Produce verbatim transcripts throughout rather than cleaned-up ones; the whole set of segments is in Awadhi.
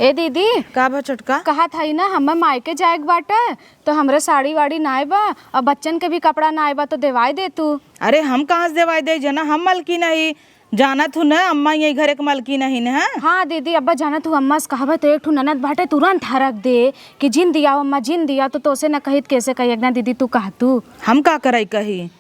ए दीदी, का बा छोटका? कहत हई ना, हमें मायके जाए के बाटे, तो हमरे साड़ी वाड़ी नाय बा, और बच्चन के भी कपड़ा नाय बा, तो देवाई दे तू। अरे, हम कहाँ से देवाई दे, जना हम मलकिन हई, जानत हूँ ना, अम्मा यही घरे के मलकिन हई ना। हाँ दीदी, अब्बा जानत हूँ, अम्मा से कहबे तो एक ठो ननद बाटे, तुरंत हरक दे कि जिन दिया अम्मा, जिन दिया, तो तोसे न कहित कैसे कही, एक ना दीदी तू कह तू। हम का करई कही?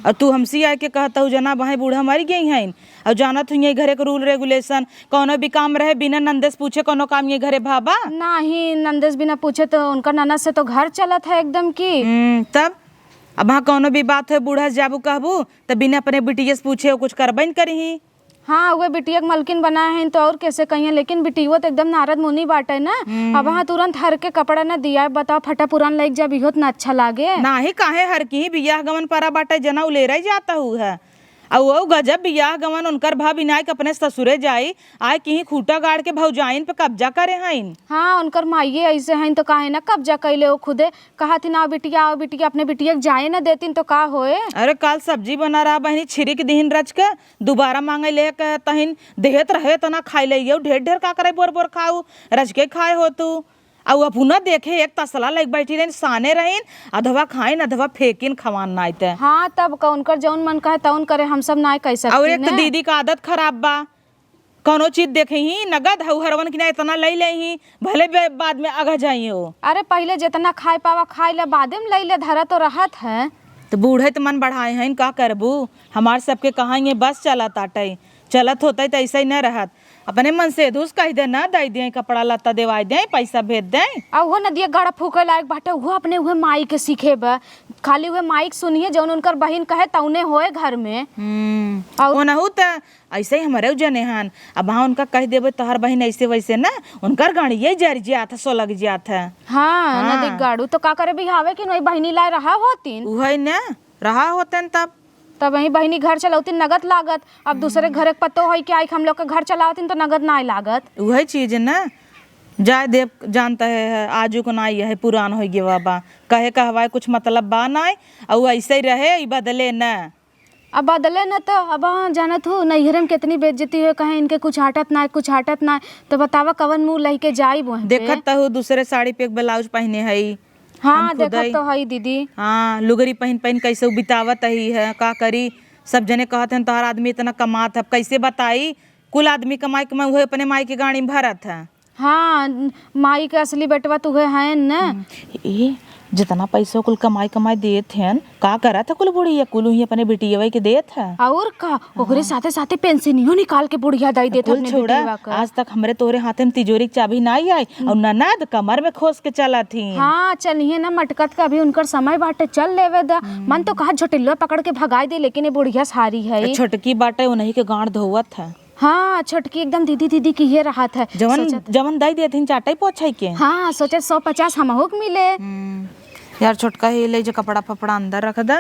और तू हमसे आए के कहत हऊ, जना बहें बूढ़ा मर गई हैं। और जानत हूँ ये घरे के rule regulation, कौनो भी काम रहे बिना नंदे से पूछे कौनो काम ये घरे भाबा? नाही, नंदे से बिना पूछे तो उनका ननद से तो घर चलत है एकदम की। हम्म, तब अब हाँ कौनो भी बात है बूढ़ा से जाबू कहबू, तो बिना अपने बिटिया से पूछे वो कुछ करबे न करिही। हाँ, उहे बिटिया के मलकिन बनाए हैं तो और कैसे कहिए, लेकिन बिटियो तो एकदम नारद मुनि बाटे ना। हम्म। अब हाँ तुरंत हर के कपड़ा न दिया, बताओ फटा पुरान लइक जब इहो त न अच्छा लागे। नाही काहे हर की बियाह गवन परा बाटे, जना उलेरा ही जाता हु है। अउ वो गजब बियाह गवन उनकर भा बिनायक अपने ससुरे जाई, आए किहीं खूंटा गाड़ के भौजाइन पे कब्जा करे हइन। हाँ, उनकर माइये ऐसे हइन तो काहे ना कब्जा कैले, वो खुदे कहत ही ना, "आओ बिटिया, आओ बिटिया," अपने बिटिया के जाए ना देतिन तो का होए? अरे काल सब्जी बना रहा बहिनी, छिरिक दिहिन रच के, दोबारा मांगे ले के तहिन देहत रहे तना खाए ले, ये ढेर ढेर का करे बोर बोर खाऊ, रच के खाए हो तू। अउ अपना देखे एक तसला लइक बैठी रहिन, साने रहिन, अधवा खाइन, अधवा फेंकिन खवान नाई ते। हाँ, तब का उनकर जौन मन कहे तौन करे, हम सब नाई कह सकती और एक तो ने। दीदी का आदत खराब बा, कौनो चीज देखे ही नगद हऊ हरवन की ना इतना लई ले ही, भले बे-, बाद में अघ जाई हो। अरे पहिले जितना खाए पावा खाए ले, बादे में लई ले धरा तो रहत है। तो बूढ़े तो मन बढ़ाए हैं, का करबू? हमार सबके कहाँ ये बस चलत आटे, चलत होते तो ऐसे ही न रहत। अपने मन से धूस कह दे, ना दे दे, कपड़ा लत्ता देवाई दे, पैसा भेज दे। आ उहो नदिया गाड़ा फूके लायक बाटे, उहो अपने उहे माई के सीखे बा। खाली उहे माई के सुनिए, जौन उनकर बहिन कहे तौने होए घर में। हम्म। और ओनहु त ऐसे ही हमरे जने हन। अब हाँ उनका कह देबे तोहर बहिन ऐसे वैसे ना, उनकर गाड़िये जर जात है, सोलग जात है। हाँ, हाँ। नदी गाड़ू तो का करे बिहावे कि नई बहिनी लाए रहा होतीन। उहे न रहा होतन तब। तब वही बहिनी घर चलौतीन नगद लागत, अब दूसरे हम्म। घर के पतो होई कि आई हम लोग के घर चलावतीन तो नगद नाई लागत। उहे चीज न, जाए देव जानता है, है, आजू को नाई है, पुरान होई गवा बा, कहे कहवाए कुछ मतलब बा नाई, अउ ऐसे ही रहे, ई बदले न। अब बदले न तो, अब हाँ, जानत हूँ, नैहरे में कितनी बेइज्जती हुए, कहें इनके कुछ आटत ना, कुछ आटत ना, तो बतावा कवन मुँह लहिके जाई वहीं पे? देखत तो हूँ, दूसरे साड़ी पे एक ब्लाउज पहने हई। हाँ, हम खुद देखत आई। तो हई दीदी। हाँ, लुगरी पहन पहन कैसे उ बितावत ही है, का करी? सब जने कहत हैं, "तोहर आदमी इतना कमात है, अब कैसे बताई?" कुल आदमी कमाई कमाई उहे अपने माई के गाड़ी में भरत है। हाँ, माई के असली बेटवा तो उहे हैं न। हम्म, ए, जितना पैसा कुल कमाई कमाई देत हैं, का करत है कुल बुढ़िया? कुल उही अपने बिटियवे के देत है। और का, ओकरे हाँ। साथे साथे पेंशनियो निकाल के बुढ़िया दई देत कुल अपने छोड़ा, बिटियवा का। आज तक हमरे तोहरे हाथे में तिजोरी के चाबी नाई आई, हम्म। और ननद कमर में खोस के चलत ही। हाँ, चलिए ना मटकत का, अभी उनकर समय बाटे, चल लेवे द। हम्म। मन तो कहा झोटिलवा पकड़ के भगाई दे, लेकिन ये बुढ़िया सारी है। छोटकी बाटे, उन्हीं के गांड धोवत है। हाँ, छोटकी एकदम दीदी दीदी किहे रहत है। जवन, सोचत जवन दई देथिन चाटई पोछई के। हाँ, सोचे सौ पचास हमहू के मिले। हम्म, यार छोटका ही ले जे कपड़ा फपड़ा अंदर रख द,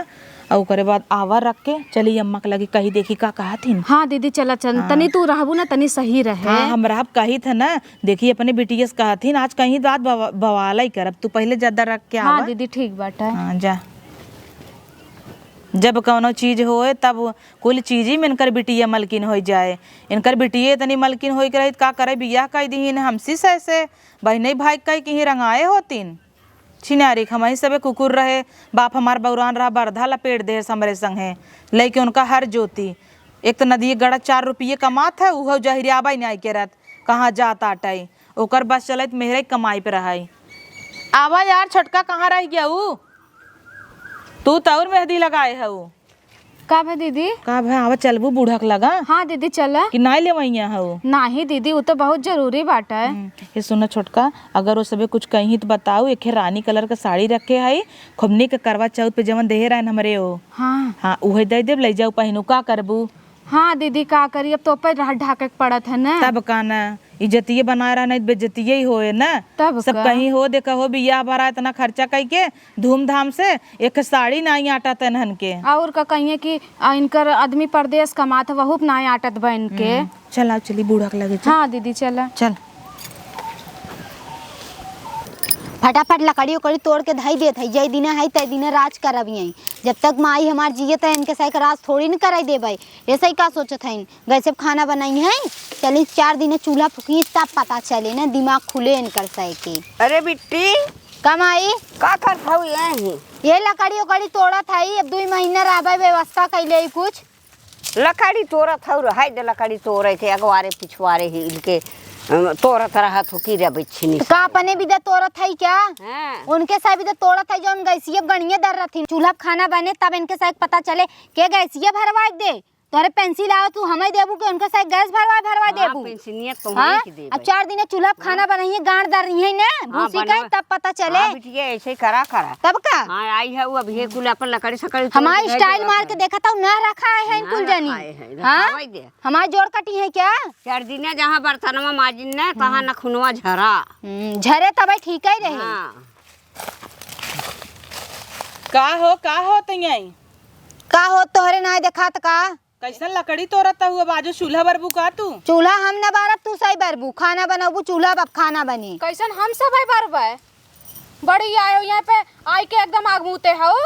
और ओकरे बाद आवा रख के चली अम्मा के लगे कही देखी का कहथिन। हाँ दीदी, चला चल, हाँ। तनी तू रहबू ना, तनी सही रहे। हाँ, हम रहब कही थे ना, देखी अपने बिटिया से कहथिन, आज कहीं बात बवा-, बवाला ही करब, तू पहले ज्यादा रख के हाँ आवा। दीदी, ठीक बाटे। हाँ, जा। जब कौनो चीज होए तब कुल चीज ही में इनकर बिटिया मलकिन होइ जाए। इनकर बिटिया इतनी मलकिन होइ के रही त का करे, बियाह कई दीहिन हमसी से, से बहिने भाई कई कहीं रंगाए होतीन। छिनारी खमही सबे कुकुर रहे, बाप हमार बौरान रहा, बरधा लपेट दे हमरे संगे, लेके उनका हर जोती। एक तो नदिये गड़ा चार रुपये कमात है, उहो जहिरियाबा ही नाई के रहत, कहाँ जात आटई। ओकर बस चलत मेहरे कमाई पे रहई। आवा यार छोटका, कहाँ रह गया ऊ? तू त और मेहंदी लगाए हऊ। का भा दीदी? का भा, आवा चलबू बूढ़ा के लगा? हाँ दीदी, चला। कि नाई लेवइया हऊ? नाही दीदी, उ तो बहुत जरूरी बाटे। हम्म, ये सुना छोटका, अगर वो सबे कुछ कहीं तो बताऊ, एक रानी कलर का साड़ी रखे हई, खूब निक करवा चौथ पे जवन देहे रहन हमरे ओ। हाँ। हाँ, उहे दे देब, ले जाऊ पहिनू, का करबू? हाँ दीदी, का करी, अब तो पे रह ढाके के पड़त है ना। तब का ना, इज्जतिये बनाए रहा, नहीं तो बेइज्जतिये ही होए ना। तब सब का? कहीं हो, देखा हो, बियाह भरा इतना खर्चा कई के, धूमधाम से, एक साड़ी नाई आटा तनहन के। और का कहिए कि, आ, इनकर आदमी परदेस कमात, वहू पे नाई आटत बा इनके। हम्म, चल आओ, चली बूढ़ा के लगे, चल। हाँ दीदी, चला। चल। फटाफट लकड़ी उकड़ी तोड़ के धई देत है, जय दिने है, तय दिने राज करब यहीं। जब तक माई हमार जियत है, इनके सै के राज थोड़ी न कराई देबै। ऐसे ही का सोचत हइन, गैसे खाना बनाई है, चली चार दिन चूल्हा फूकी, तब पता चले ना, दिमाग खुले इनकर सै के। अरे बिट्टी, का माई? का करत हऊ यहीं? ये लकड़ी उकड़ी तोड़त हई, अब दुई महीना रहबै, व्यवस्था कैले ही कुछ। लकड़ी तोड़त हऊ, रहै दे लकड़ी तोड़े के, अगवारे पिछवारे ही इनके, अ, तोड़त रहत हऊ की रे बिच्छी निस। का अपने बिदा तोड़त हई क्या? हाँ। उनके सै बिदा तोड़त हई, जौन गैसिये गणिये दर रहथिन, चूल्हा पे खाना बने, तब इनके सै के पता चले के गैसिये भरवाइ दे। तोहरे पेंसिल आवा, तू हमै देबू कि उनके सै गैस भरवाइ, भरवाइ हाँ, देबू? पेंसिलिया तोहरे हाँ? के देबै। अब चार दिन चूल्हा पे खाना बनाइए, गांड दर रही है ना, हाँ, भूसी बनवा। के, तब पता चले। हाँ, बिटिया, ऐसे ही करा, करा। तब का? हाँ, आई है वो, अब ये कुल अपन लकड़ी सकड़ी तोड़ हमार के स्टाइल मार के देखत हऊ, ना रखाए है ना कुल जनी। रखाए है, हाँ? रखावे दे। हमार जोड़ कटी है क्या? चार दिना जहाँ बर्तनवा माजिन ना, तहाँ हम्म। नखुनवा झरा। हम्म, झरे तबै ठीक ही रहे। हाँ। का हो, का हो तैयाई? का हो, तोहरे नाय देखात का? कैसन लकड़ी तोड़त हऊ? अब आजो चूल्हा बरबू का तू? चूल्हा हम न बारब, तू सै बरबू। खाना बनबू चूल्हा, अब खाना बनी। कैसन हम सबै बरबै? बड़ी आयो यहाँ पे, आई के एकदम आग मुते हऊ।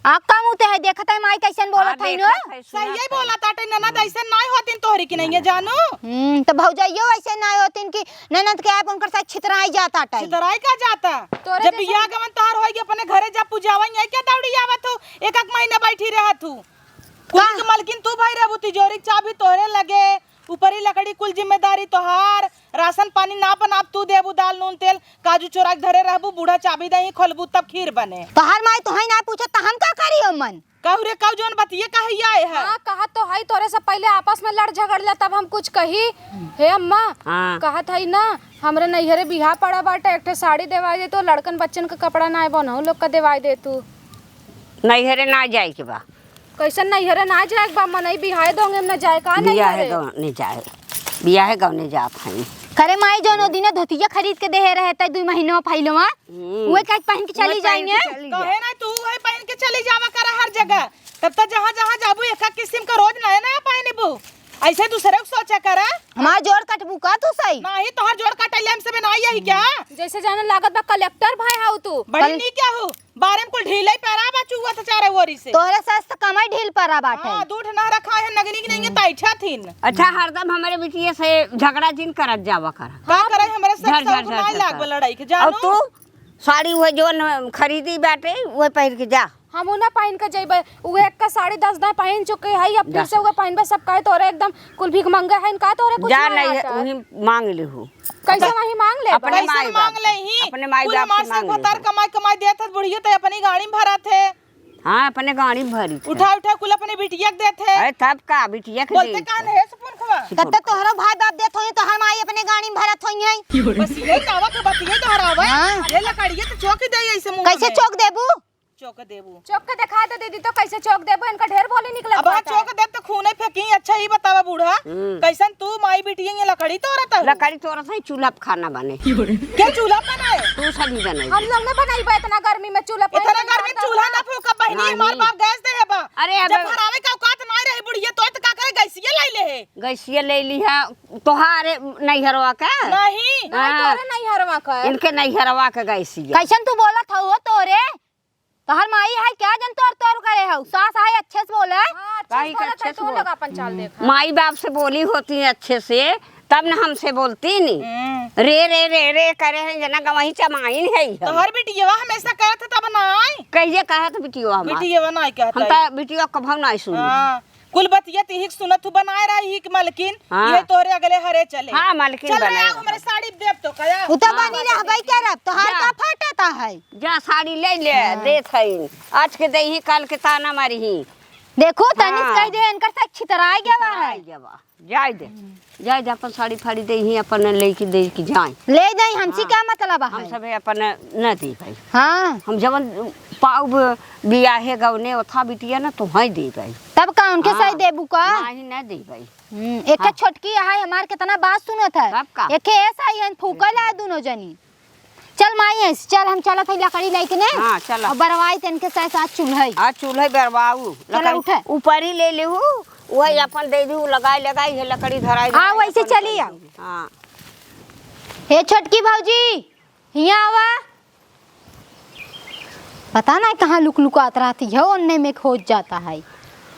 आग का मुते है? देखत है माई कैसन बोलत हाँ, है नो? देखत है, सुनत सही है। बोलत आटे ननद, ऐसे नाय होतिन तोहरी की नहीं है जानू। हम्म, तो भौजाइयो ऐसे नाय होतिन कि ननद के आप उनकर साथ छितराई जात आटे। छितराई का जाता? तोरे जब जैसे बियाह गवन तोहार होई, अपने घरे जब पुजावा, यही क्या दौड़ी आवत हो एक एक महीना बैठी रहत हो? कुल का? के मलकिन तू भई रहबू, तिजोरी के चाबी तोहरे लगे, ऊपरी लकड़ी कुल जिम्मेदारी तोहार, राशन पानी ना बनाब तू देबू, दाल नून तेल, काजू चोरा के धरे रहबू, बूढ़ा चाबी दही खोलबू तब खीर बने। तोहार माई तोहई ना पूछत त हम का करी ओमन? कहू रे कहू, जौन बतिये कहैया आए है। हाँ, कहा तो हई, तोरे से पहिले आपस में लड़ झगड़ ले तब हम कुछ कही। हे अम्मा, हाँ। कहत हई ना, हमरे नैहरे बियाह पड़ा बाटे, एक ठे साड़ी देवाई दे तू, लड़कन बच्चन के कपड़ा नाय बनहु लोग का देवाई दे तू। नैहरे ना जाए के बा। कैसन नैहरे ना जाए के बा? मनई बियाहे दोंगे में ना जाए का बियाहे नैहरे? गवने जाए, बियाहे गवने जात हई। करे माई, जौन ओ दिने धोतिया खरीद के देहे रहे, तै दुई महीनवा पहिलवा, हम्म। उहे का पहन के चली जाइने। चली जा। कहे ना तू उहे पहन के चली जावा करा हर जगह, तब तो जहाँ जहाँ जाबू एक एक किस्म का रोज नया नया पहनबू, ऐसे दूसरे को सोचा करा। हमार जोड़ कटबू का तू सही? नाही, तोहर जोड़ कटैले हमसे बनाई यही क्या? जैसे जाने लागत बा कलेक्टर भाई हाउ तू। बड़ी कल- नीक क्या हो? बारे में कुल ढीले पैरा बा, चुआ तो चारे ओरी से। तोहरे सास तो कमाई ढील परा बाटे। हाँ, दूध ना रखा है, नगनी की नहीं है, तैठा थीन। अच्छा, हरदम हमरे बिटिया से झगड़ा जिन करत जावा कर। का करे हमरे साथ झर, सब झर, झर, नाई झर, लागल झर। लड़ाई के, और जानू? तू साड़ी वो जोन खरीदी बाटे, वो पहिर के जा। हम उ ना पहिन के जइबे, उ एक का साड़ी दस दाएँ पहिन चुके हई, अब फिर जा। से उहे पहिनबे, सब कहे तोरे एकदम कुल भीख मंगे हइन का, तोरे कुछ जा ना नहीं, आता। उही मांग लेहू। कैसे वही मांग ले? अपने कैसे माई बाप मांग से। ले ही? अपने माई कुल बाप हमार से से मांग भतार ले। कमाई, कमाई देत हत बुढ़िया, तो अपनी गाड़ी में भरत है। हाँ, अपने गाड़ी में भरी थे। उठा, उठा कुल अपने बिटिया के देत है। अरे, तब का बिटिया के बोलते देत कान है। है सुपुन खुआ? तब तक तोहरो भाई बाप देत होई, तो हम आई अपने गाड़ी में भरत होई हैं। बस ये दावा के बात ये दोहरावे। हाँ। ये लकड़िए तो चौक ही दे ऐसे मुंह कैसे में। चौक देबू? चौक देबू। चौक के देखा दे दीदी, तो कैसे चौक देबू? इनका ढेर बोली निकलत अब हाँ बाटे। चौक देब तो खूने फेंकी। अच्छा, ई बतावा बूढ़ा, हम्म। कैसन तू माई बिटिया ये लकड़ी तोड़त हऊ? लकड़ी तोड़त है, चूल्हा पे खाना बने। के चूल्हा बनाए? तू सभी बनाई। हम लोग ना बनाई बा इतना गर्मी में चूल्हा पे, इतना इतना गर्मी में गर्दा चूल्हा बा। ना फूका बहिनी, नानी। हमार बाप गैस दे है बा। अरे, अब जब भरावे का औकात ना रही बुढ़िया, तो, तो का करे, गैसिया ले ले है। गैसिया ले ली है, तोहारे नैहरवा का? नहीं। नहीं, हाँ। तोरे नैहरवा का। इनके नैहरवा का गैसिया। कैसन तू बोलत हऊ हो तोरे? तोहर माई है क्या जन तोर तोर करे हऊ? सास है अच्छे से बोले। हाँ, अच्छे से काहे के बोलत है, अच्छे से तू बोल? लोग अपन चाल हम्म। देखा। माई बाप से बोली होती है अच्छे से, तब न हमसे बोलती नी। हम्म। रे, रे, रे, रे करे हैं, जना गवाही चमाइन है हम। तोहर बिटियवा हमेशा कहत है तब ना आई। कहिए कहत बिटियवा हमार। बिटियवा ना कहत हम है। त बिटियवा कभौ ना सुनी। हाँ। कुल बतिया तिहिक सुनत हूँ, बनाए रही हिक मलकिन, हाँ। ये तोहरे अगले हरे चले। हाँ, मलकिन चल रे, बनाए आओ, रही। हमरे साड़ी देब तो कया। उ तो हाँ। बनी रहबे करब, तोहार जा। का फाटता है? जा, साड़ी ले ले, हाँ। देत हईन। आज के देही, काल के ताना मारिही। देखो, तनिस हाँ। कह दे, इनकर से छितराई गवा है। छितराई गवा। जाए दे। जाए दे, अपन साड़ी फाड़ी देही, अपन लेके दे के जाए। ले जाई, हमसे हाँ। का मतलब है? हम सबे अपन न दी भाई। हाँ। हम जवन पाउब बियाहे गवने ओथा बिटिया ना तोहई देबै। तब का उनके हाँ। सही देबू का? नाही, ना देबै। हम्म, एक हाँ। छोटकी है हमार, कितना बात सुनत है। तब का? एके ऐसा ही है, फूकल है दोनों जनी। चल माई, ऐसे चल, हम चलत है लकड़ी लेके ने। हाँ, चल। और बरवाई तन के साथ साथ चूल्हे। आ चूल्हे बरवाऊ। चल, लकड़ी उठे। ऊपरी ले लेहू, वही अपन दे दू, लगाई लगाई है लकड़ी धराई हाँ, धराई वैसे अपन चली कर आ। दू। हाँ। हे छोटकी भौजी, हियाँ आवा। पता नाहीं कहाँ लुक लुकात रहती है, ओन्ने में खोज जाता है।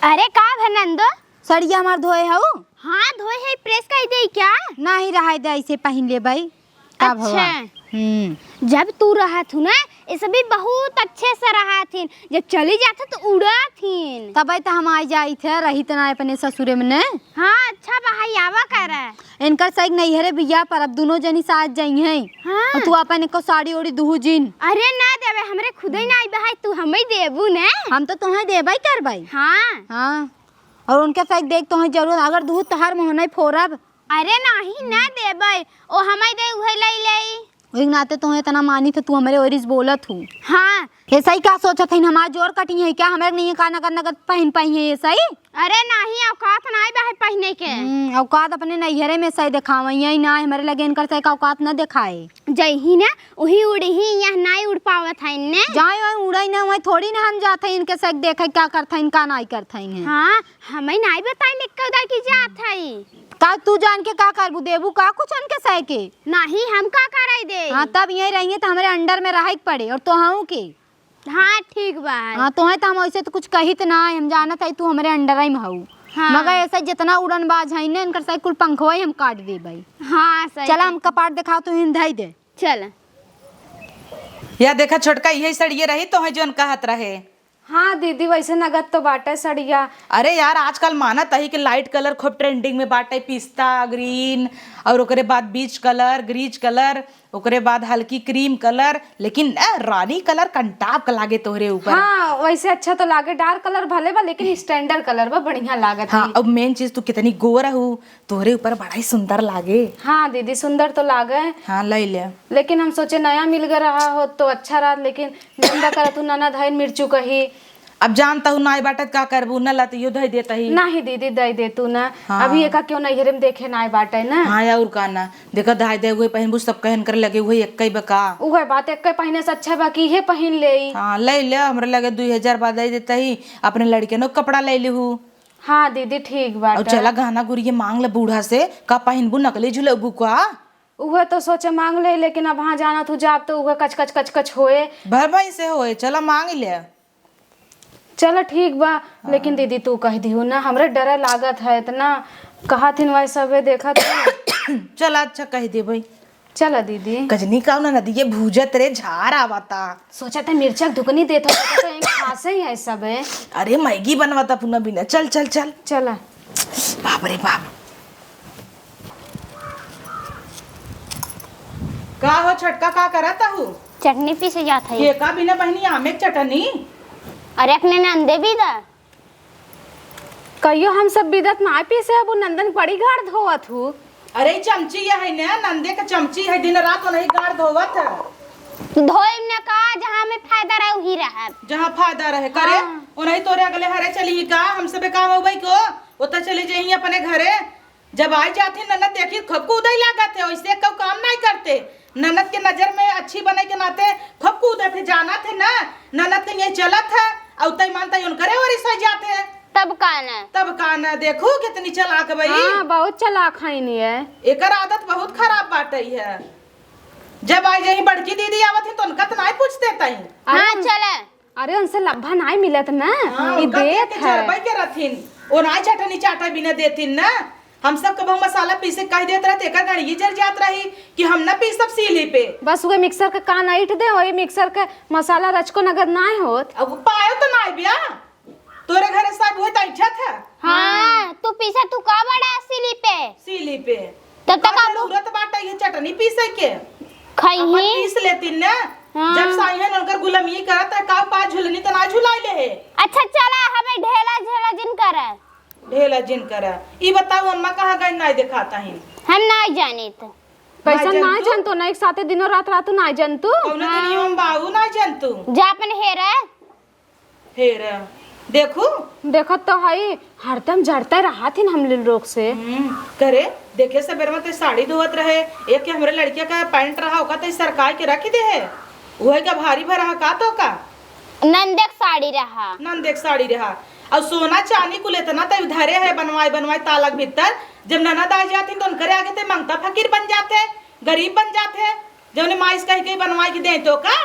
अरे का भे नंदो? सड़िया हमार धोए हऊ? हाँ धोए है, प्रेस कइ देई का? नाहीं, रहाई दे, ऐसे पहिन लेबई। का भवा? अच्छा। हम्म। जब तू रहत हू ना, ये सभी बहुत अच्छे से रहत हिन, जब चली जात ह तो उड़त हिन। तबे तो हम आई जाइत ह, रहित ना अपने ससुरे में ने। हाँ अच्छा बा, हाई आवा कर। इनकर सही नैहरे बियाह पर अब दुनो जनी साथ जइहैं। हाँ। और तू अपन एको साड़ी ओड़ी दुहू जिन। अरे ना देबे, हमरे खुदे नाई बहाई, तू हमें देबू ने। हम तो तोहे देबई करबई। हाँ। हाँ। और उनके सही देख तोहे जरूर, अगर दुहू तोहार मोहनई फोरब। अरे नाहीं, ना देबई, ओ हमें दे उहे लई लेई। ओही नाते तोहे इतना मानी तो तू हमरे ओरिस बोलत हू। हाँ। ऐसा ही का सोचत हईन, हमार जोर कटी है क्या? हमरे नहीं का नगर नगर पहिन पाई है ऐसा ही? अरे नाहीं, औकात नाई बा है पहिने के। हम्म, औकात अपने नैहरे में सही देखावई, यही ना हमरे लगे इनकर सही का औकात ना देखाए। जइही ना, उही उड़ही, यहाँ नाई उड़ पावत है इन्ने। जाए वहीं उड़ई ना, वहीं थोड़ी ना हम जात है इनके सही देखे का करत है, इनका नाई करत है इन्हें। हाँ, हमें नाई बताई निक्का उदा की जात है। का तू जान के का करबू, देबू का कुछ इनके सही के? नाहीं, हम का कराई दे? हाँ, तब यहीं रहिए तो हमरे अंडर में रहे के पड़े और तोहू के। हाँ, ठीक बा। हाँ, तोहे तो हम वैसे तो कुछ कहित ना है, हम जानत है तू हमरे अंडर में हऊ। हाँ। मगर ऐसा जितना उड़नबाज है ने, इनकर साइकिल पंखवा ही हम काट देबई। हाँ, सही चला, कहा। हम कपाट देखाओ, तू हिन धई दे। चल। या देखा छोटका, इहे सड़िए रही तोहे जौन कहत रहे। हाँ दीदी, वैसे नगद तो बाटे सड़िया। अरे यार, आजकल मानत ही कि लाइट कलर खूब ट्रेंडिंग में बाटे, पिस्ता ग्रीन, और ओकरे बाद बीच कलर, ग्रीज कलर, ओकरे बाद हल्की क्रीम कलर, लेकिन ए, रानी कलर कंटाप के लागे तोहरे ऊपर। हाँ, वैसे अच्छा तो लागे, डार्क कलर भले बा, लेकिन स्टैंडर्ड कलर बा, बढ़िया लागत हाँ, है। अब मेन चीज तू कितनी गोर हू, तोहरे ऊपर बड़ा ही सुंदर लागे। हाँ दीदी, सुंदर तो लागे। हाँ, ले ले। लेकिन हम सोचे नया मिल गए रहा हो तो अच्छा रहत, लेकिन गंदा करत हू, ननद हईन मिर्चू कही। अब जानत हू नाई बाटत का करबू, न लत यो धई देत ही। नाही दीदी, दई दे तू ना। हाँ। अभी एका क्यों नैहरे में देखे नाई बाटे ना। हाँ, और का ना, देखा धाई दे हुए पहिनबू, सब कहन कर लगे हुए एक्के बका। उहे बात, एक्के पहिने से अच्छा बा कि इहे पहिन लेई। हाँ, ले ले, हमरे लगे दुई हजार बाद दे देत ही, अपने लड़के नो कपड़ा ले लिहू। हाँ दीदी, ठीक बाटे। और चला गहना गुरिये मांग ले बूढ़ा से, का पहिनबू, नकली झुलबू का? उहे तो सोचे मांग ले, लेकिन अब हाँ जानत हू जाब तो उहे कच कच कच कच होए। भर भाई से होए, चला मांग ले। चला ठीक बा, हाँ। लेकिन दीदी तू कह दिहू ना, हमरे डर लागत है इतना, कहत हिन वही सबे देखत है। चला अच्छा कह देबई। चला दीदी। कजनी का ना नदिये भूजत रे, झार आवता। सोचत है मिर्चा के धुकनी देत हो, तो कहीं खासे ही है सबे। अरे मैगी बनवाता पुना बिना, चल चल चल। चला। बाप रे बाप। का हो छोटका, का करत हू? चटनी पीसे जात है। के का बिना बहनी आमे के चटनी? अरे अपने नंदे भी दा। कहियो हम सब बिदत ना पीसे, अब उ नंदन बड़ी गाड़ धोवत हू। अरे ई चमची यह है ना, नंदे के चमची है, दिन रात उन्हीं गाड़ धोवत है। धोइम न का, जहाँ में फायदा रहे वही रहे। जहाँ फायदा रहे करे, हाँ। उन्हीं तोरे अगले हरे चली ही का, हम सबे काम हो भाई को, वो तो चली जाइए अपने घरे। जब आई जात ही ननद देखी खूब कूदे लागत है, वैसे कऊ काम नहीं करते। ननद के नजर में अच्छी बने के नाते खूब कूदत है, जानत है ना, ननद के ये चलत है, और तय मान तय उनकरे ओरी सह जात है। तब का ना? तब का ना? देखू कितनी चालाक बई। हाँ, बहुत चालाक है ये। एकर आदत बहुत खराब बाटे है। जब आई जाई बड़की दीदी आवत ही तो उनका तो नहीं पूछते तई। हाँ, अरे, चले। अरे उनसे लब्भा नाई मिलत ना, हाँ, ई उनका देत के है। जरबई के रथिन, ओ नाई चटनी चाटा बिना देथिन ना। हम सब कबहू मसाला पीसे कह देत रहते, एकर गड़िए जर जात रही कि हम ना पीसब सीली पे। बस उहे मिक्सर के कान ऐंठ दे, वही मिक्सर के मसाला रचको नगर नाई होत। अब वो पायो तो नाई बिया, तोरे घरे सब उहे तो ऐंठत है। हाँ, तू पीसे तू का बड़ा सीली पे? सीली पे। तब तक का आप जरूरत बाटे ये चटनी पीसे के? खइही। अपन पीस लेती ना। हाँ। जब साइहन उनकर गुलामी करत है, का पा झुलनी त ना झुलाई ले है। अच्छा चला, हमें ढेला झेला जिन करे। ढेला जिन करे। ई बताओ अम्मा कहाँ गई, नाई देखाता ही। हम नाई जानित। कैसन नाई नाई जान तू? जान तो ना, एक साथे दिनों रात रहतू नाई जान तू। कौनो दिन हाँ। ई हम बाबू नाई जान तू। जा अपन हेरे। फिर देखू। देखत तो हई, हरदम जरते रहत हिन हम लोग से। हम्म, करे, देखे सबेरवा ते साड़ी धोवत रहे, एक के हमरे लड़किया का पैंट रहा, ओका ते सरकाय के रख दे है। उहे का भारी भरा का तो का? नंदे के साड़ी रहा। नंदे के साड़ी रहा। और सोना चांदी कुल इतना ते धरे है बनवाई बनवाई ताला के भीतर। जब ननद आ जाती तो उनकरे आगे ते मंगता फकीर बन जाते, गरीब बन जाते। जौने माइस कह के बनवाई के दे तो का?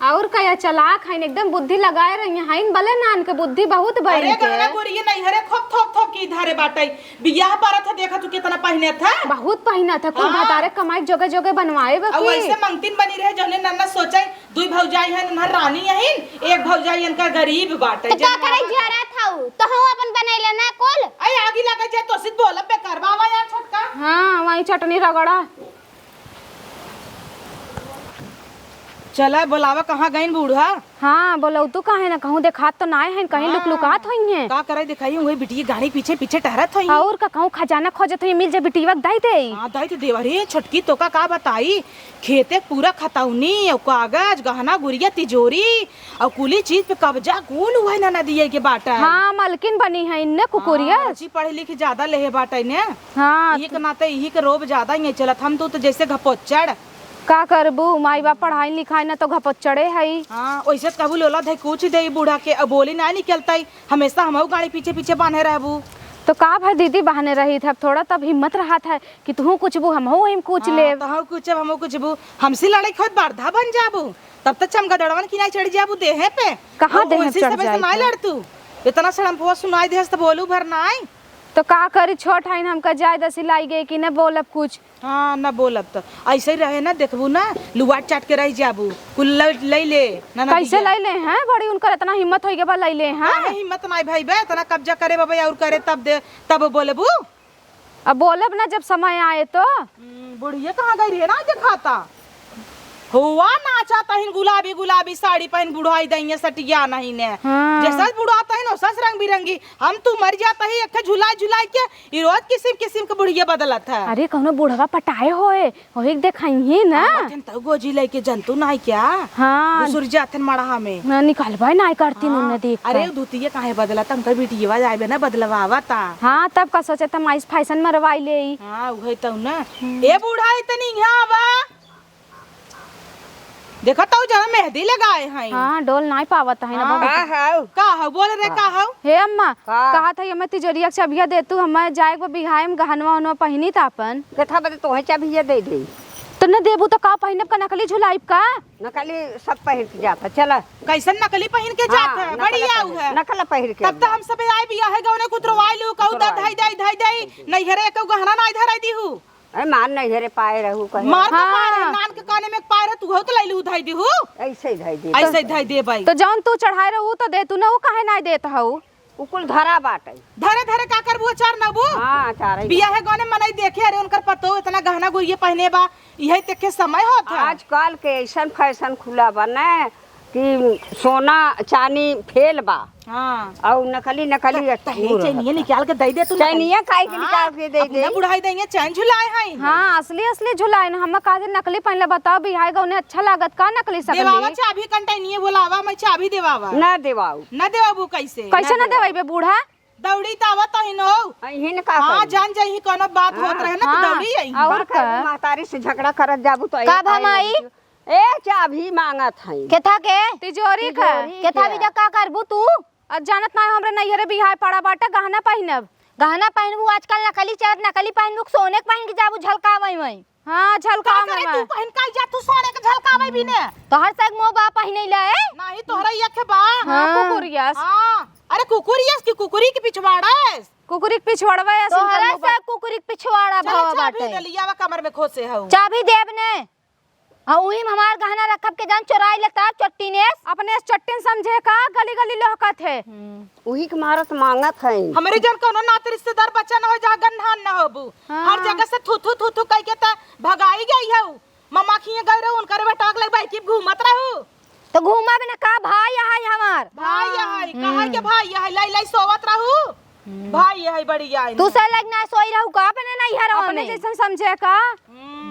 और का, या चालाक हइन, एकदम बुद्धि लगाए रही हइन, भले नान के बुद्धि बहुत बा अरे इनके। गहना गुरिया नैहरे खूब थोप थोप के धरे बाटे। बियाह परत है, देखा तू कितना पहिनत है। बहुत पहिनत है, कुल हाँ। भतारे कमाई जोगे जोगे बनवाए बा और की। ऐसे मंगतिन बनी रहे, जौने नन्ना सोचे, दुई भौजाई हइन, उन्हर रानी हइन, एक भौजाई इनका गरीब बाटे, तो का जन करे बाबा जियारा था उ? तो हम अपन बनैले ना कुल। अरे आगी लगे जाए तो सित बोलब बेकार बाबा यार छोटका। हाँ, वही चटनी रगड़ा। चला, बोलावा, कहाँ गइन बूढ़ा? हाँ, बोलौतू काहे ना, कहूँ देखात तो नाय हइन, कहीं लुक लुकात होइहें। का करे देखाई, उहे बिटिया गाड़ी पीछे पीछे टहरत होई। और का, कहूँ खजाना खोजत होई, मिल जाए बिटिया के दई देई। हाँ, दई तो देवा रे, छोटकी तोका का बताई, खेते के पूरा खतौनी, और कागज, गहना, गुरिया, तिजोरी, और कुली चीज पे कब्जा कौन हुआ है ननदिया के बाटा है। हाँ, मलकिन बनी है इन्ने कुकुरिया। हाँ, बच्ची पढ़े लिखे ज्यादा लेहे बाटा इन्ने। हाँ, इही के नाते इही के रोब ज्यादा ही चलत। हम तो, तो जैसे घपोचड़। का करबू, माई बाप पढ़ाई लिखाई ना तो घपोचड़े हई। हाँ, वैसे तो कहबू लोला धई कुछ दे बूढ़ा के, अब बोली ना निकलता ही, हमेशा हमहू गाड़ी पीछे पीछे बांधे रहबू। तो का भाई दीदी, बहाने रही थे, अब थोड़ा तब हिम्मत रहा था कि तू कुछ बू, हमहू वही कुछ हाँ, लेब। तहू कुछ, हमहू कुछ बू, हमसे लड़ाई खोद बरधा बन जाबू, तब तक चमगादड़वन की नाई चढ़ जाबू देहे पे। कहाँ और देहे उनसे चढ़ सबे से जाई नाई थे? लड़ तू, इतना सड़म्पवा सुनाई देहस तो बोलू भर नाई। तो का करी, छोट हइन, हमका जाय दसी लाई गई कि न बोलब कुछ। हाँ, न बोलब त। ऐसे ही रहे ना, देखबू ना, लुआट चाट के रह जाबू। कुल लइ, लइ ले, ना, ना कैसे दिया। लइ ले हैं? बड़ी उनकर इतना हिम्मत होई के बा, लइ ले हैं? काहे हिम्मत नाई भाई बे, इतना कब्जा करे बाबा और करे तब दे, तब बोलबू? अब बोलब ना जब समय आए तो। हम्म, बुढ़िया कहाँ गई रहे ना देखाता? हुआ नाचा तहिन गुलाबी गुलाबी साड़ी पहन बुढ़ाई दइया सटिया नहीं ने। हाँ। जैसा बुढ़ा तहिन ओसस रंग बिरंगी। हम तू मर जाता ही एक झुलाई झुलाई के ई रोज किसिम किसिम के बुढ़िया बदलत है। अरे, कौनो बुढ़वा पटाए होए, वही के देखाइहे ना। आवत हन तउ गोजी लइके जंतु नाई क्या? हाँ। घुसुर जाथन मड़हा में। ना निकलबे नाई करतीन हाँ। उन्ने देख अरे, के। धुतिया काहे बदलत? हमका बिटिया जाए बे ना बदलवावता। हाँ, तब का सोचे त माइस फैशन मरवाई ले। हाँ, उहे तउ ना। हम्म। ए बूढ़ा, इतनी यहाँ आवा। देखत हऊ, जहाँ मेहंदी लगाए हैं। हाँ, डोल नाई पावत है ना हाँ। बाबू। का हऊ? का हऊ? बोल रे, का हऊ? हे अम्मा, का? कहत है, हमें तिजोरिया के चबिया दे तू, हमें जाए के बा बिहाए में गहनवा उहनवा पहिनी त आपन। केथा बदे तोहे चबिया दे दे। तो न देबू तो का पहिनब का, नकली झुलाइब का? नकली सब पहिर के जात है, चला। कैसन नकली पहिन के हाँ, जात है? नकल बड़ी आऊ पहिर, है। नकल पहिर के तब तो जात। हम सबे आए बियाहे गवने कुतरवाई लू, कहू दा कुतरवाई। धाई, धाई, धाई, धाई, नैहरे एक गहना नाई धराई दीहू। अरे मार नैहरे पाए रहू कहे। मार तो हाँ। पाए रहे, नान के काने में पाए रहे, तू हो तो लैलू धई दीहू। ऐसे ही धई दे। ऐसे ही धई दे भाई। तो जौन तू चढ़ाए रहू तो दे तू ना, वो काहे नाई देत हऊ? उ कुल धरा बाटे। धरे धरे का करबू, अचार नबू? हाँ, अचार ही। बियाहे गौने मनई देखे, अरे उनकर पतो इतना गहना गुरिये पहने बा, इहे देखे समय होत है। आजकल के ऐसन फैशन खुला बा न कि सोना चानी फेल बा। हाँ। और नकली, नकली त-, तहे अटूर चैनिया होता। निकाल के दे दे तू, नकली। चैनिया काहे के हाँ, निकाल के दे अपना दे? बुढ़ाई देंगे, चैन झुलाए हैं। हाँ, असली, असली झुलाए न। हम कहा जे नकली पहनले, बताओ, बिहाई गौने अच्छा लागत का नकली सकली? देवावा चाभी, कंटाइनिये बोलावा, मैं चाभी देवावा। ना देवाऊ। ना देवाबू कैसे? कैसे ना ना देवाई? देवाई बे बूढ़ा? दौड़ी त आवत ही नो। अहिन का हाँ, करी? जान जाई कोनो बात हाँ, होत रहे ना, तो हाँ, दौड़ी आई। और का का? करबू, महतारी से झगड़ा करत जाबू तो का एक भा आई माई? लगी। ए, चाभी मांगत हई। केथा के? तिजोरी का। तिजोरी केथा के। भी जा का करबू तू? अब जानत ना हमरे नैहरे बिहाय पड़ा बाटे, गहना पहिनब। गहना पहिनबू, आजकल नकली चलत, नकली पहिनबू, सोने के पहिन के जाबू झलकावई वई। हाँ, का झलकावई करे वई। तू पहिन का जा, तू सोने के झलकावई भी ने। तोहर से एक मोह बा पहिने ले। नाही, तोहरा ये के बा। हाँ, हाँ। कुकुरियस। हाँ, अरे कुकुरियस की कुकुरी की पिछवाड़स। कुकुरी के पिछवाड़वा ऐसे तोहरा निकल से कुकुरी के पिछवाड़ा चलो, भवा चाभी बाटे। ले लियावा, कमर में खोसे हऊ। चाभी देब ने। आ उही में हमार गहना रखब के जान चोराई लेता चट्टी ने। अपने चट्टिन समझे का गली गली लोहकत है। हम्म। उही के मारत मांगत है। हमरे जन कोनो नात रिश्तेदार बच्चा न हो जहाँ गन्हान न होबू। हाँ। हर जगह से थू थू थू थू कह के त भगाई गई हऊ। ममा खिए गए रहू, उनकर बेटा के लग बैठी घूमत रहू। तो घूमब न का, भाई है हमार। भाई है, कहाँ के हम्म। भाई है, लाई लाई सोवत रहू। हम्म। भाई है बड़ी आई। तू से लग ना सोई रहू का अपने नैहर अपने में? जैसन समझे का? हम्म।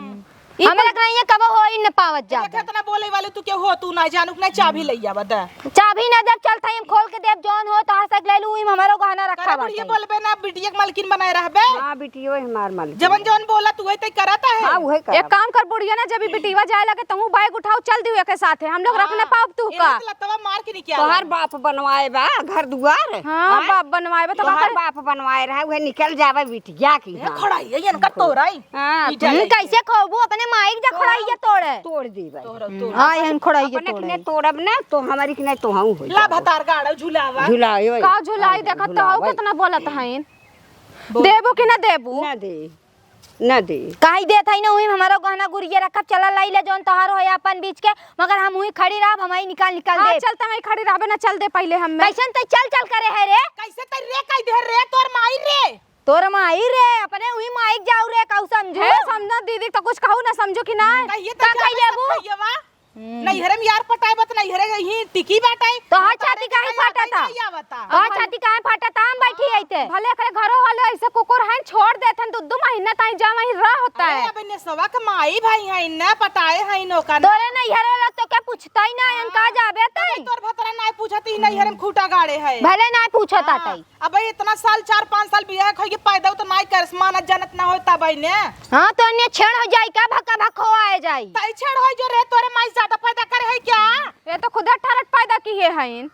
ई हमरा कुल कहीं कबो होई न पावत जा। देखे इतना बोले वाले तू के हो, तू ना जानू ना चाभी ले आवा दा। चाभी ना देब, चलत हम खोल के देब, जौन हो तोहर से ले लू, ई में हमरो गहना रखा करे बुढ़िया बाटे। बोलबे ना, बिटिया के मालकिन बनाए रहबे। हाँ, बिटियो हमार मालकिन। जवन जवन बोला तू वही तय करत है। हाँ, उहे करब। एक काम कर बुढ़िया ना, जब ई बिटिया जाए लगे तहू बैग उठाओ, चल दियो एके साथे, हम लोग हाँ, रख न पाउब तू ए का? लत लतवा मार के निकाल। तोहर बाप बनवाए बा घर दुआर। हाँ, आय? बाप बनवाए बा, तो का तोहर करे? बाप बनवाए रहा, उहे निकल जावे बिटिया की। ए, हाँ। खड़ा है, ये इनका तोराई। हाँ, ई तू जाए। कैसे खोबू अपने माइक जा खड़ाइया तोड़े। तोड़ दी भाई। तोड़, तोड़। हाँ, यहन खड़ाइया अपने तोड़े। किने तोड़ब ना, तो हमारी किने तो हम हो ला जाबो। भतार गाड़ो झुलावा। झुलाए भाई। का झुलाई, हाँ, देखत तो झुलावा हऊ भाई। कितना बोलत हईन। बोल। देबू कि ना देबू? ना दे, ना दे। काहे देत हई ना, उही में हमारो गहना गुरिया रखब, चला लाई ले जौन तोहार होए अपन बीच के, मगर हम उही खड़ी रहब, हम ही निकाल निकाल हाँ, देब। चल, तंगई खड़ी रहबे ना, चल दे पहिले हमें। कैसन तै चल चल करे है रे? कैसे तै रे कह दे रे, तोर माई रे? तोर माई रे, अपने उही माई के जाऊ रे, कहू समझू? हे, समझा दीदी, तो कुछ कहू ना समझू कि ना? कहिए तो का क्या कह में लेबू? सब कहिए बा? हम्म। नैहरे में यार पटाए बत नैहरे ही टिकी बाटाए। तोहार बतारे छाती काहे के फाटा याद था? नहीं आवता। तोहार छाती काहे फाटा था? हम बैठी हाँ। आइते। भले एकरे घरो वाले ऐसे कुकुर हैं, छोड़ देत हैं, दू दू महीना ताई जा वहीं रह होता अरे है। अब इन्हें सवा के माई भाई हैं, इन्हें पटाए हैं, इन्हों का ना। तोरे नैहरे वाला तो क्या पूछता ही ना, हाँ। इनका जाबे अबे ताई। तोर भतरा नाई पूछत ही, नैहरे में खूंटा गाड़े है। भले नाई पूछत हाँ। आताई। अबे इतना साल, चार पाँच साल बियाह खोई के पैदा तो नाई करस, मानत जानत ना होता भाई ने। हाँ, तो अन्य छेड़ हो जाई का, भका भक हो आए जाई। तई छेड़ होई जो रे, तोरे माई ज्यादा पैदा करे है क्या? ये तो खुदे अठारह पैदा की है हईन।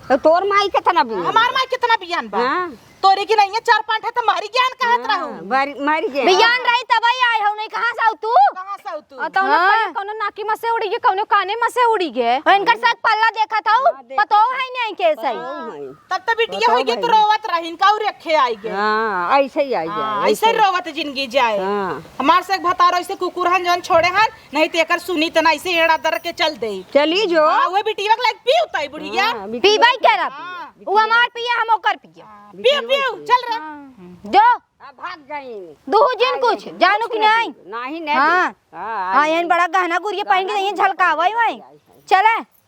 तो तोर माई कितना बियान? हमार माई कितना बियान बा? हाँ। तोरी की नहीं है, चार पाँच है तो मारी ज्ञान कहत हाँ, रहू। बारी, मारी ज्ञान। बियान रही तब ही आए हो, नहीं कहाँ से आऊ तू? कहाँ से आऊ तू? आ, तौनो हाँ। कहीं कौनो नाकी में से उड़ी गए, कौनो काने में से उड़ी गए। और इनकर सक पल्ला देखत हऊ, हाँ, देख। पतोह है नहीं के सही। पतोह है। तब तो बिटिया बताओ होई गई तो भाई। रोवत रहिन, काऊ रखे आई गए। हाँ, ऐसे ही आई हाँ, जाए, ऐसे ऐसे ही। रोवत जिंदगी जाए। हाँ। हमार से एक भतारो ऐसे कुकुर हन जौन छोड़े हन, नहीं तो एकर सुनी त ना ऐसे एड़ा दर के चल दे। चली जो। हाँ, वही बिटिया के लायक पीऊ तई बुढ़िया। हाँ, बिटिया पीबाई के। करब। हाँ। वो हमार पिया, हम ओकर पिया। हाँ, पीऊ, बिटिया पीऊ, के। चल रे। हाँ। जो। अब भाग जाई। दूहू जिन आ कुछ, ले, जानू कुछ कि नहीं? नहीं, नहीं हाँ। दे। हाँ, हाँ, आई एहन नहीं। बड़ा गहना गुरिया पहन के गहना नहीं गुरिया झलकावा ही पहन के वहीं। आई, आई। चले।